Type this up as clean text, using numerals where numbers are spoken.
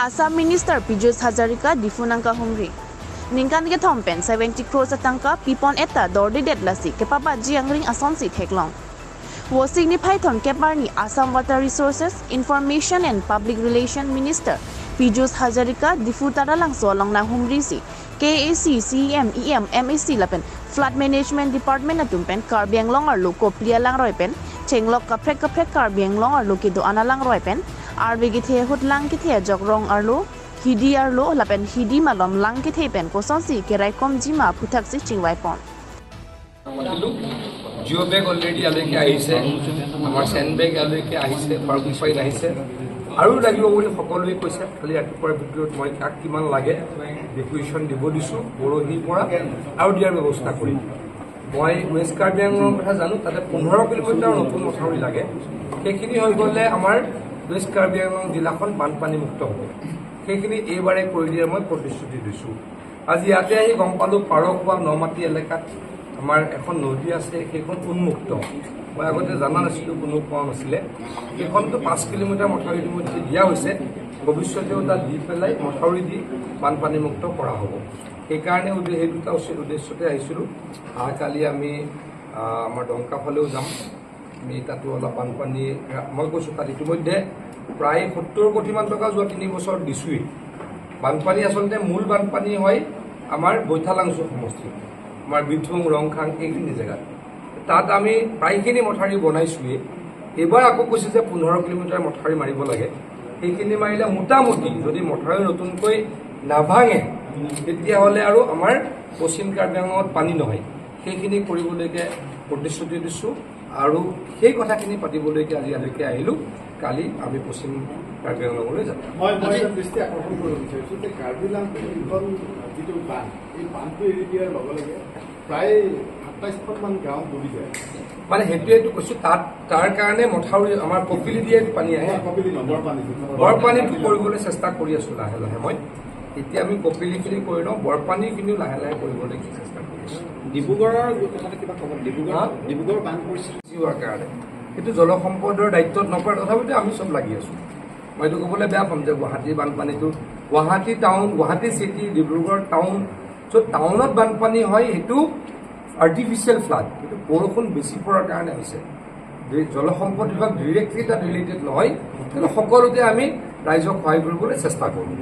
Assam Minister Pijush Hazarika Diphu nangka humri. Ningkan ke thompen 70 crores atangka pipon eta dordi det lasi kepapa jiangring asonsi theklong. Wo signify thon keparni Assam Water Resources, Information and Public Relation Minister Pijush Hazarika Diphu taralang solong na humri si KAC, CEM, EM, MEC lapen Flood Management Department atumpen Karbi Anglong arlo koplia lang roipen chenglok kaprek kaprek Karbi Anglong arlo ki do analang roipen arbi ki the hut lang ki the jok rong arlo hidi arlo lapen hidi malom lang ki the pen kosonsi kerai kom jima phuthak si chingwai pon. মাতিলোঁ। জিঅ' বেগ already ইয়ালৈকে আহিছে, আমাৰ send বেগ ইয়ালৈকে আহিছে, ফাৰ্গুচাইড আহিছে আৰু লাগিব বুলি সকলোৱে কৈছে। খালি ৰাতিপুৱাৰ ভিতৰত মই কাক কিমান লাগে ৰিকুৱেশ্যন দিব দিছোঁ, পৰহিৰ পৰা আৰু দিয়াৰ ব্যৱস্থা কৰিম। মই ৱেষ্ট কাৰ্বি আংলঙৰ কথা জানো, তাতে 15 কিলোমিটাৰ নতুন মথাউৰি লাগে। সেইখিনি হৈ গ'লে আমাৰ ৱেষ্ট কাৰ্বি আংলং জিলাখন বানপানীমুক্ত হ'ব। সেইখিনি এইবাৰে কৰি দিয়াৰ মই প্ৰতিশ্ৰুতি দিছোঁ। আজি ইয়াতে আহি গম পালোঁ, পাৰখোৱা নমাটি এলেকাত আমাৰ এখন নদী আছে, সেইখন উন্মুক্ত। মই আগতে জনা নাছিলোঁ, কোনো কোৱা নাছিলে। সেইখনতো 5 কিলোমিটাৰ মথাউৰি ইতিমধ্যে দিয়া হৈছে। ভৱিষ্যতেও তাত দি পেলাই মথাউৰি দি বানপানীমুক্ত কৰা হ'ব। সেইকাৰণে সেই দুটা উদ্দেশ্যতে আহিছিলোঁ। অহাকালি আমি আমাৰ ডংকা ফালেও যাম। আমি তাতো অলপ বানপানী, মই কৈছোঁ, তাত ইতিমধ্যে প্ৰায় 70 কোটিমান টকা যোৱা 3 বছৰত দিছোঁৱেই। বানপানী আচলতে মূল বানপানী হয় আমাৰ বৈঠালাংচু সমষ্টিত, আমাৰ বিথুং, ৰংখাং এইখিনি জেগাত। তাত আমি প্ৰায়খিনি মথাউৰি বনাইছোঁৱেই। এইবাৰ আকৌ কৈছে যে 15 কিলোমিটাৰ মথাউৰি মাৰিব লাগে। সেইখিনি মাৰিলে মোটামুটি যদি মথাউৰি নতুনকৈ নাভাঙে, তেতিয়াহ'লে আৰু আমাৰ পশ্চিম কাৰ্বি আংলঙত পানী নহয়। সেইখিনি কৰিবলৈকে প্ৰতিশ্ৰুতি দিছোঁ আৰু সেই কথাখিনি পাতিবলৈকে আজি ইয়ালৈকে আহিলোঁ। কালি আমি পশ্চিম কাৰ্বি আংলঙলৈ যাম। মই এটা দৃষ্টি আকৰ্ষণ কৰিব বিচাৰিছোঁ যে কাৰ্বি লাংখন যিটো বান্ধ, এই বান্ধটো এৰি দিয়াৰ লগে লগে প্ৰায় 27খনমান গাঁও ডুবি যায়। মানে সেইটোৱেতো কৈছোঁ, তাত তাৰ কাৰণে মথাউৰি আমাৰ কপিলি দিয়ে পানী আহে। কপিলি নহয়, বৰপানী। বৰপানীটো কৰিবলৈ চেষ্টা কৰি আছোঁ লাহে লাহে মই। এতিয়া আমি কপিলিখিনি কৰি লওঁ, বৰপানীখিনিও লাহে লাহে কৰিবলৈ চেষ্টা কৰি আছোঁ। ডিব্ৰুগড়ৰ কথাটো কিবা ক'ব? ডিব্ৰুগড় হা? ডিব্ৰুগড় বান পৰিস্থিতি। হোৱাৰ কাৰণে সেইটো জলসম্পদৰ দায়িত্বত নপৰে, তথাপিতো আমি চব লাগি আছোঁ। মই এইটো ক'বলৈ বেয়া পাম যে গুৱাহাটীৰ বানপানীটো, Guwahati town, Guwahati city, Dibrugarh town, য'ত টাউনত বানপানী হয় সেইটো আৰ্টিফিচিয়েল ফ্লাড, সেইটো বৰষুণ বেছি পৰাৰ কাৰণে হৈছে। জলসম্পদ বিভাগ ডিৰেক্টলি তাত ৰিলেটেড নহয়, কিন্তু সকলোতে আমি ৰাইজক সহায় কৰিবলৈ চেষ্টা কৰোঁ।